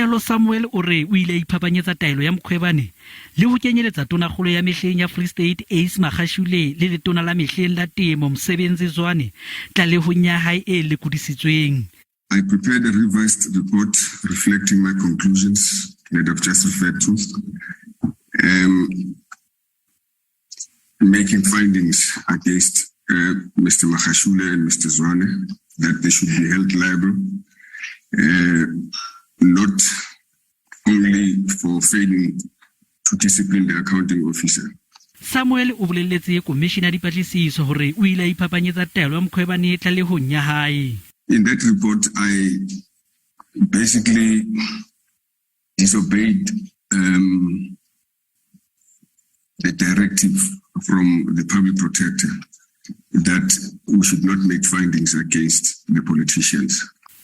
Taelo Samuel o re o ile a iphapanyetsa taelo ya Mkhwebane le ho kenyeletsa tonakgolo ya mehleng ya Free State Ace Magashule le letona la mehleng la temo Msebenzi Zwane tlalehong ya hae e lekodisitsweng. I prepared a revised report reflecting my conclusions that I've just referred to, making findings against Mr. Magashule and Mr. Zwane that they should be held liable, not only for failing to discipline the accounting officer. Samuel o bolelletse komishini ya dipatlisiso hore o ile a iphapanyetsa taelo ya Mkhwebane tlalehong ya hae. In that report, I basically disobeyed the directive from the public protector that we should not make findings against the politicians.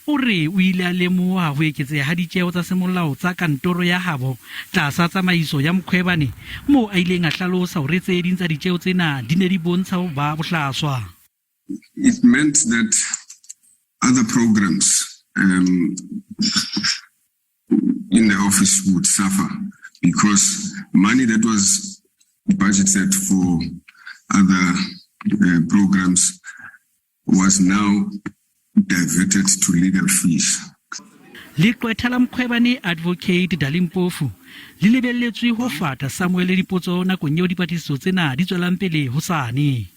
O re o ile a lemoha ho eketseha ha ditjeo tsa semolao tsa kantoro ya habo tlasa tsamaiso ya Mkhwebane, moo a ileng a hlalosa hore tse ding tsa ditjeo tsena di ne di bontsha ho ba bohlaswa. It meant that other programs in the office would suffer because money that was budgeted for other programs was now diverted to legal fees. Leqwetha la Mkhwebane, Advocate Dali Mpofu, le lebelletswe ho fata Samuel dipotso nakong eo dipatlisiso tsena di tswelang pele hosane.